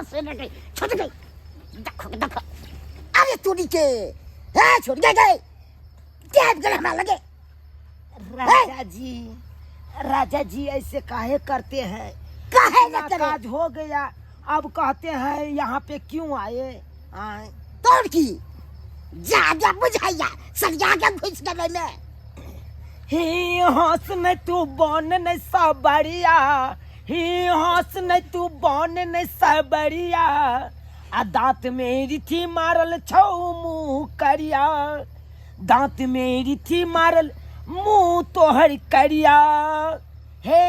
से नहीं छोड़ गई देखो देखो अरे तोरी के हे छोड़ गई गई के आबि गेल हमरा लगे राजा जी, राजा जी ऐसे काहे करते हैं? काहे न इतना करे काज हो गया, अब कहते हैं यहाँ पे क्यों आए? आए तोर की जा जा बुझाइया सरिया के घुस गेलै में ही हंस न तू बन न सबरिया, ही हंस न तू बन न सबरिया, आ दांत में रिथी मारल छौ मुँह करिया, दांत में रिथी मारल मुँह तोहर करिया। हे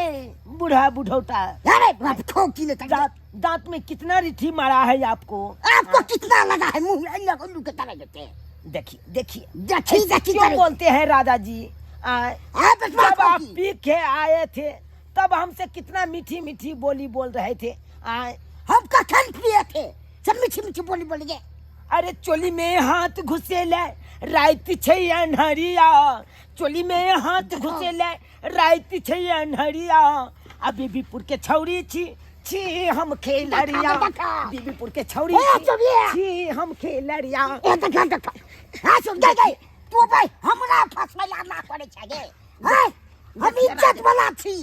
बूढ़ा बुढ़ौटा, अरे बाप ठोकी ने तक दांत दांत में कितना रिथी मारा है आपको? आपको कितना लगा है मुंह में उल्लू के तरह देते हैं। देखिए देखिए देखी ऐसे देखी क्यों करे बोलते हैं राजा जी? आ बेटवा जब आप ठोकी पी के आए थे तब हमसे कितना मीठी मीठी बोली बोल रहे थे। हम कखन पिए थे सब मीठी मीठी बोली बोली गए। अरे चोली में हाथ घुसेले रात छै अन्हरिया, चोली में हाथ घुसेले रात छै अन्हरिया, आ बीबीपुर के छौरी छी छी हम खेलरिया, देखा, देखा। बीबीपुर के छौरी ए, छी, चोरिया। छी हम खेलरिया। ए देखा देखा हां सुन गई गई तू भाई हमरा फसैला ना करे छै गे हैं हम इज्जत वाला छी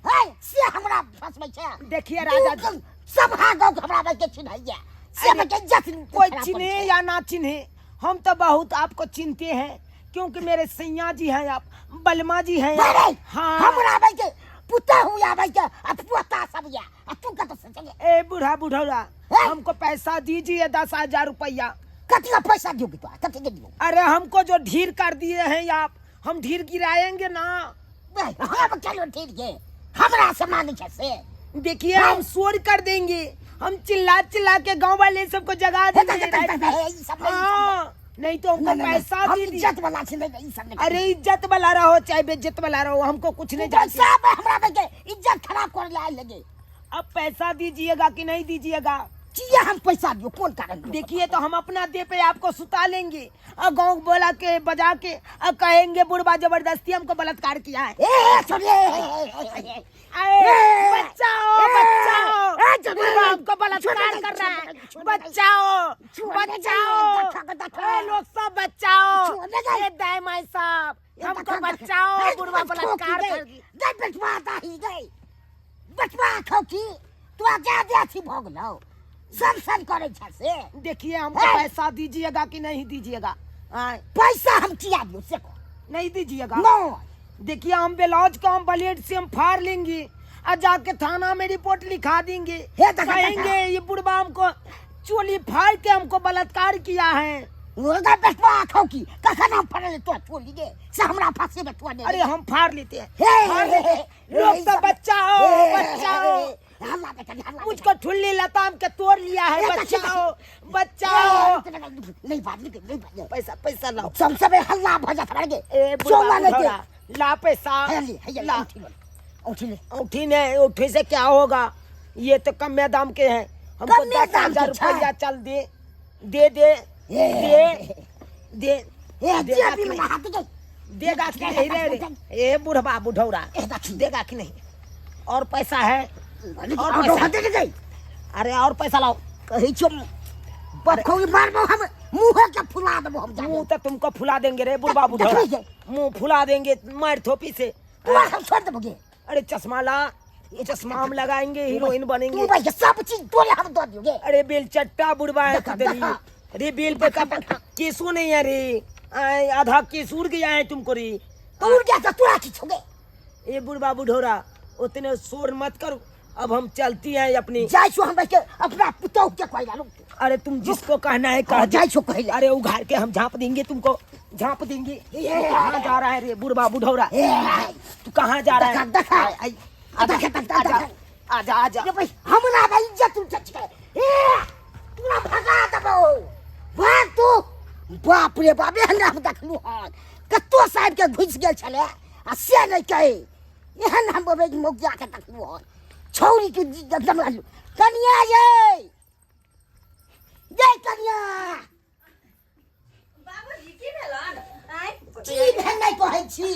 हैं से हमरा फसबै छै। देखिए राजा जी, सब हा गाँव हमरा भाई के चिन्हैया से अरे, हमरा के इज्जत कोई खराब चिन्हे करै छै। या ना चिन्हे, हम तो बहुत आपको चिन्हते हैं क्योंकि मेरे सैया जी हैं आप, बलमा जी हैं आप। अरे, हाँ। हमरा भाई के पुता हुआ भाई के आ पोता सब या आ तू कत से चले? ए बूढ़ा बुढ़ौरा, हैं? हमको पैसा दीजिए 10,000 रुपया। कतना पैसा दोगे तो? कते दियो? अरे हमको जो ढीर कर दिए हैं आप, हम ढीर गिराएंगे ना। बे, हम चलो ढीर के हमरा से मांगे छै से। देखिए हम शोर कर देंगे, हम चिल्ला चिल्ला के गांव वाले सबको जगा हे, देंगे। हे, हे, हे, हे, ई सब नहीं, ई सब हाँ, नहीं तो हमको नहीं, नहीं, पैसा हम दीजिए। इज्जत वाला छी, नहीं, नहीं, ई सब नहीं। अरे इज्जत वाला रहो चाहे बेइज्जत वाला रहो, हमको कुछ नहीं जानते। पैसा में हमरा में के इज्जत खराब कर ला लगे। अब पैसा दीजिएगा कि नहीं दीजिएगा? किया हम पैसा दियो कौन कारण दियो? देखिए तो हम अपना दे पे आपको सुता लेंगे और गाँव बोला के बजा के और कहेंगे बुढ़वा जबरदस्ती हमको बलात्कार किया है। ए, ए, छोड़िए, ए, ए, ए, ए, ए, ए। अरे, ए, बचाओ, ए, बचाओ। ए, छोड़िए, बुढ़वा हमको बलात्कार छोड़िए, कर रहा है। छोड़िए, छोड़िए, बचाओ, छोड़िए, बचाओ। देखो, देखो। ए, लोग सब बचाओ। छोड़िए, ए, दाई माई साहब, ए, हमको देखो, देखो। बचाओ, ए, बुढ़वा ठोकी बलात्कार गई। कर दी। गई, बचवा दाही गई। बचवा ठोकी, तू आजा दे छी भोग लो। सन सन करे छ से। देखिए हमको ए। पैसा दीजिएगा कि नहीं दीजिएगा? हाँ। पैसा हम किया दियो से को? नहीं दीजिएगा। नो। देखिए हम ब्लाउज का हम ब्लेड से हम फाड़ लेंगे और जाके थाना में रिपोर्ट लिखा देंगे। हे देखा, देखा। कहेंगे ये बुढ़वा हमको चोली फाड़ के हमको बलात्कार किया है। ओगा बेटवा ठोकी, कखन हम फाड़ले तो चोली गे से हमरा फांसी में तोड़ दे। अरे हम फाड़ लेते हैं। हे, फाड़ हे, लेते हैं। हे, लोग हे, सब हे, बचाओ, हे, हे, बचाओ। हे, हे, हल्ला बेटा, हल्ला बेटा। मुझको ठुल्ली लताम के तोड़ लिया है। हे, देखी, बचाओ, देखी। बचाओ। हे, नहीं बात, नहीं, नहीं बात, नहीं। पैसा, पैसा लाओ। सब सब हल्ला भ जात हमारे के। ए, बुढ़वा, चोला लेके। बुढ़वा, ला पैसा। हे, ले, हे, ले, ला। उठी ले, उठी ले। उठी ने, उठी से क्या होगा? ये तो कम दाम के हैं। हमको कमे दस दाम के हजार छा। रुपया चल दे, दे, दे, ए, दे, दे। ए, देगा जेबी कि में नहीं? हाथ दे। देगा कि नहीं रे रे? ए, बुढ़वा, बुढ़ौरा। ए, देखी। देगा कि नहीं? और पैसा है? अरे, और और पैसा? दे, दे, दे। अरे और पैसा लाओ। कही छो, बखौरी मारबो हम, मुंह के फुला देबो हम जाके। मुंह तो तुमको फुला देंगे रे बुढ़वा, देख, बुढ़ौरा। देखी। मुंह फुला देंगे मार थोपी से। तू हम छोड़ देबोगे। अरे चश्मा ला, चश्मा हम लगाएंगे, हीरोइन बनेंगे। तू भाई सब चीज तोरे हम दे दोगे। अरे बेल चट्टा बुढ़वा है देखा, तू तेरी। देखा। अरे बेल पे का केसू नहीं है रे, आए, आधा केस उड़ गया है तुमको रे। तो उड़ गया तो तोरा की छोगे। ए बुढ़वा बुढ़ौरा, उतने शोर मत करो, अब हम चलती हैं अपनी। जाय छो हम के अपना पुतोह के कहि लालू। अरे तुम जिसको कहना है कह हाँ, दो। जाय छो कहि ला। अरे उघाड़ के हम झाँप देंगे तुमको, झाँप देंगे। ए, कहाँ जा रहा है रे बुढ़वा बुढ़ौरा? ए, तू कहाँ जा रहा है? देखा, देखा। आय, आय, आजा, देखा, देखा, आजा, देखा। आजा, आजा। ये भाई, हमरा भाई इज्जत उज्जत छै। ए, तोरा भगा देबो। भाग तू। बाप रे बाप, एहन हम देखलु हन। कतो साहब के घुसि गेल छलै आ से नहि कहे। एहन हम ओहि मौगिया के देखलु हन। छौरी के एकदम रहलु। कनिया यै, यै कनिया। बाबूजी की भेलन? आँय? की भेल नहि कहै छी,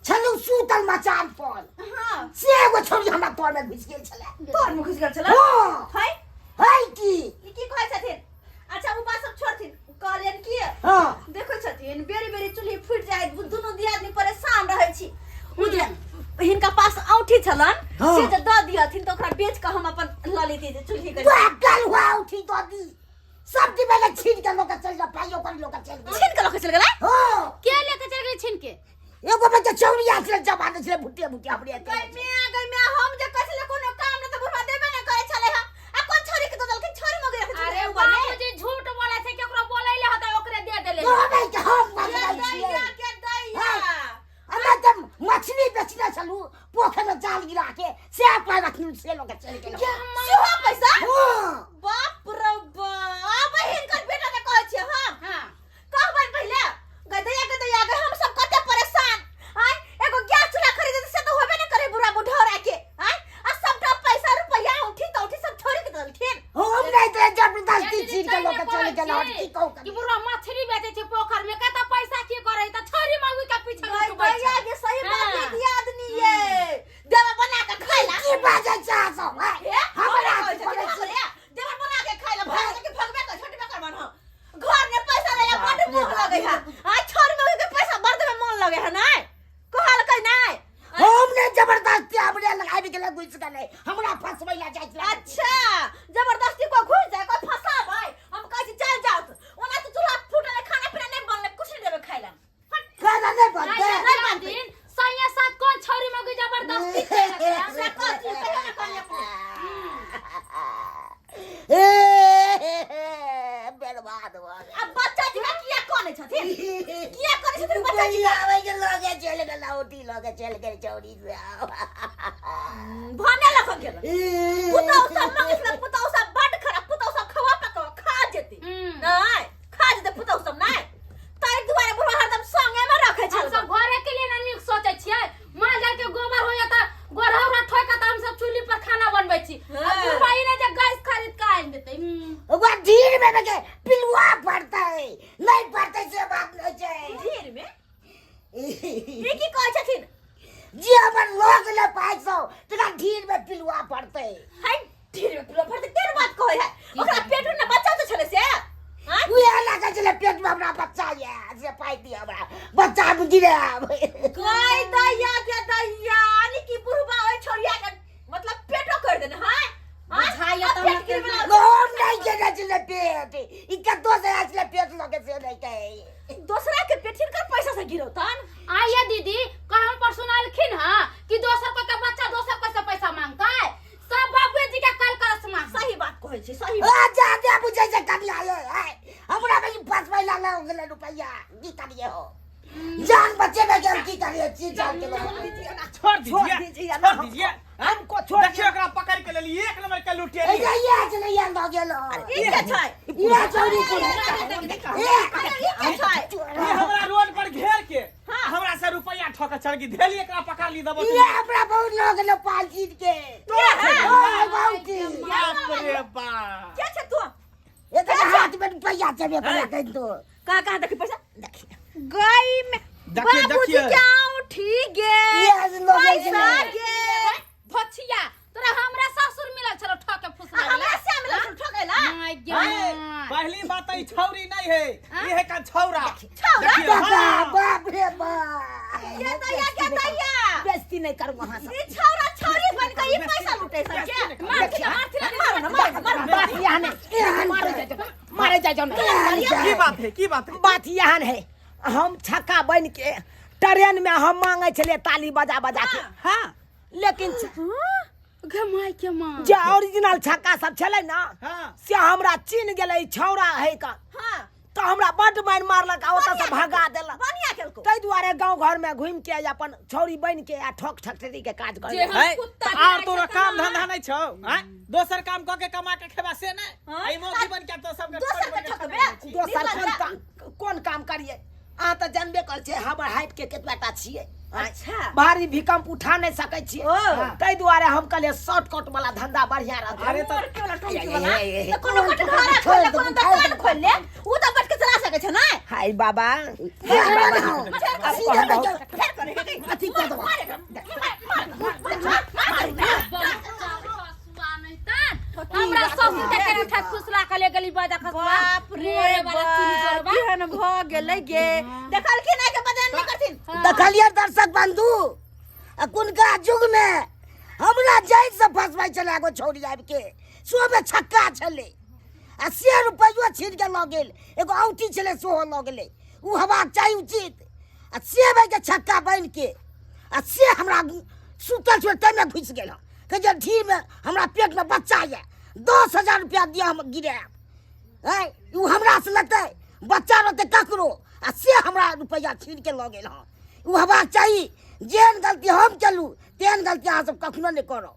छलु सुतल मचान पर। हाँ। से एगो छौरी हमरा तर में घुसि गेल छलै। तर में घुसि गेल छलै? हाँ। है? है बेच के हम अपन लऽ लेती जे चूल्ही के। पागल हुआ उठी तो दी सब दिन पहले छीन के लोग चल जा पाइयो कर लोग चल गेल। छीन के लऽ के चल गेलै? हो के लेके चल गेलै छीन के? एगो बच्चा चौड़िया से जमा दे छले भुटिया भुटिया हमरे गई मियां, गई मियां, हम जे कहै छलियै कोनो काम नहि तऽ बुढ़वा देबे नहि करै छलै हँ। आ कोन छोरी के दऽ देलखिन? छोरी मगै रखै छलै अरे ऊपर मे। बाबूजी झूठ बोले छै, केकरो बोलै ले होतै ओकरे दे देले। तो हमें के हम के बदलै छियै। दैया, के दैया। हमे तऽ मछली बेचने छलू पोखरि में जाल गिरा के से पाइ रखलू से लोग चलि गेल। सेहो पैसा? हाँ। बाप रे बाप, हिनकर बेटा के कहै छियै हम। हाँ। कहबै पहिले गदैया गदैया गे, हम सब कते परेशान आय। एगो गैस चूल्हा खरीदे से तो होबे न करे बुढ़ा बुढ़ौरा के आय, आ सबटा पैसा रुपया औंठी तौंठी सब छोड़ी के देलखिन। हम नहीं तो जबरदस्ती ये छीन के लोग चल गेल। कहै की कहू कि बुढ़वा मछली बेचै छै पोखर में, कतऽ पैसा की करै तऽ छोरी मौगी के पीछे गई लुटबै भैया छै। के सही बात। हाँ। है दियादनी ये देवा बना के खाइला की बाजै छै अहाँ सब आँय? हे, हमरा हमरा की बोलै छी? देवा बना के खाइला भाग के भगबे कर छोटबे करबन हम। घर में पैसा लेला बड मोह लगे है आ, छोरी मौगी के पैसा बर्द में मन लगे है। नहीं कहलकै नहीं। हम ने जबरदस्ती हमरे लगाबि गेलै घुसि गेलै हमरा फंसबै ला जाइ छलै। अच्छा, जबरदस्ती कोई घुस जाए, कोई फंसाबै? हम कहै छी चल जाओ, ओना तो चूल्हा फूटल है, खाना पीना नहीं बनले, कुछ नहीं देबै खाइ ला। खाना नहीं बनतै? आइ नहीं बनतै। दिन सैया साथ कोन छोरी मौगी जबरदस्ती केलक है? से कथी कहियो ने कहियो अपने। ए बर्बाद भऽ गेल। आ बच्चा जी का किया कनै छथिन? किया कनै छथिन बच्चा जी? रुपैया आबै के लगे चलि गेल, औटी लगे चलि गेल चौरी से। भने लख गेल पुतहु सब मंगै छलै। पुतहु सब बड खराब, पुतहु सब खवा पकवा खा जेतै। नहीं खा जेतै पुतहु सब नहीं, ताहि दुआरे बुढ़वा हरदम संगे में रखै हम छल। सब घरे के लिए ना नीक सोचै छियै। माल जाल के गोबर होइया तऽ गोरहौरा ठोकि के तऽ हम सब चूल्ही पर खाना बनबै छी। आ हाँ। बुढ़वा ई नहि जे गैस खरीद के आनि देतै। ओकरा ढीर में के पिलुआ पड़तै नहीं पड़तै से बात नहीं छै। ढेर में ई की कहै छथिन? जे हमर लोग ले पाइ सौ तकरा ढीर में पिलुआ पड़तै। हाय, ढेर में पिलुआ फड़तै केहन बात कहै है? ओकरा पेट में बच्चा तो छलै से आँय? उएह लागै छलै पेट में हमरा बच्चा ये से पाइ दिअ हमरा बच्चा गिरे आबै। गई दैया के दैया, यानी कि बुढ़वा ओइ छोरिया के मतलब पेटो कर देने हाय। बुझाइया तऽ पेट गिरबे लागल। हम नहीं केने छलै पेट, ई कतौ से आयल छलै पेट लगे से नहीं कहै। दोसरा के पेट हिनकर पैसा से गिरौतन? आइए दीदी, कहम पर सुनालखिन हँ कि दोसर को के बच्चा दोसर को से पैसा मांगतै? सब बाबुए जी के कल करसमा। सही बात कहै छी, सही। आ जा दे बुझै छै कनिया ये आय, हमरा में ई फसबै ला लग गेलै रुपैया। की करिए हो, जान बचेबे के हम की करिए चीज जान के लोग। छोड़ छोड़ दीजिए। दीजिए ना। छोड़ दीजिए। हमको छोड़। देखियो, एकरा पकड़ के लेली, एक नंबर के लुटेरी। ए ये छलै ये लऽ गेल। ई के छै? ये चौरी छलै। ई के छै? ई हमरा रोड पर घेर के हमरा से रुपया ठक चढ़ गई धेली, एकरा पकड़ ली दबो। ये हमरा बहुत लऽ गेल पाल चीज के। तोरा बहुत बाप रे बाप। के छै तू? ये तो हाथ में रुपैया चबे पर कहि तो। कहाँ कहाँ देखी पैसा? देखी गई में। देखिए, बाबूजी देखिए। के औंठी गे। ये लऽ गेल पैसा छलै। गे। भछिया, तोरा हमरा ससुर मिलल छलो ठके आ फुसला? हमरा से मिलल छल ठकैला। My गे ए, my. पहली बात तो ई छौरी नहीं है, ई है का छौरा। छौरा? देखिए, बाबा हाँ। बाप रे बाप। ये दैया के दैया, बेइज्जती नहीं करू वहां से। ई छौरा छौरी बन के ई पैसा लूटे सब के। मारथिन मारथिन। मारो ना, मारो, मारो। बात यहाँ नहीं, मारे जाए जाओ, मारे जाए जाओ नहीं। की बात है, की बात है? बात यहाँ है, हम छक्का बन के ट्रेन में हम मांगे छलिए ताली बजा बजा के। हाँ। लेकिन गे my के माँ, जे ओरिजिनल छक्का सब छलै ना, हाँ। से हमरा चिन्ह गेलै ई छौड़ा है का। हाँ। तऽ हमरा बड्ड मारि मारलक आ ओतऽ से भगा देलक। बढ़िया केलको। ताहि दुआरे गाँव घर में घुमि के अपन छौड़ी बनि के आ ठक ठकठरी के काज जे करै। हम है, कुत्ता तऽ आर बिलाइ तोरा छै काम तेना। धंधा नहीं छौ? हैं? दोसर काम कऽ के कमा के खेबा से नहीं? हाँ? एहि मौगी बन के तो सबके दोसर के छोड़ ठकबे? के दोसर निकल कोन जा। काम, कोन काम करिए? अहाँ तऽ जानबे करै छियै हमर हाइट के केतबा टा छियै। अच्छा। भारी भूकंप उठा नहीं सकै छियै। ओ। ताहि दुआरे हम कहलियै शॉर्टकट वाला धंधा बढ़िया रहतै। अरे तऽ मोर के वाला टंकी वाला ए, तऽ कोनो कटघरा खोल ले, कोनो दुकान खोल ले, उ तऽ बैठ के चला सकै छै नै? हाय बाबा। सीधे बैठो। फेर करे हे गई। अथी कऽ देबो। मार एकरा, मार, मार, मार, मार, मार। बच्चा नहीं तन हमरा ससुर के केना ठक फुसला के ले गेली बजा खसवा। बाप रे मोरे वाला चुनी बाप, जोड़बा। केहन भऽ गेलै गे। देखलखिन आइ के बदन नहि करथिन। देखलियै दर्शक बंधु, अखुनका युग में हमरा जाति से फसबै छलै एगो छौड़ी आबि के सोमे छक्का छलै आ से रुपैयो छीन के लऽ गेल एगो औंठी छलै सेहो लऽ गेलै ओ हेबाक चाही उचित आ से भाइके छक्का बनि के आ से हमरा सुतल छलै ताहिमे घुसि गेल हँ कहै छै ढीरमे हमरा पेटमे बच्चा यऽ 10,000 रुपया दिअ हम गिरायब आँय ओ हमरासँ लेतै बच्चा रहतै ककरो आ से हमरा रुपैआ छीन के लऽ गेल हँ ओ हेबाक चाही जेहन गलती हम केलहुँ तेहन गलती अहाँ सब कखनो नहि करब।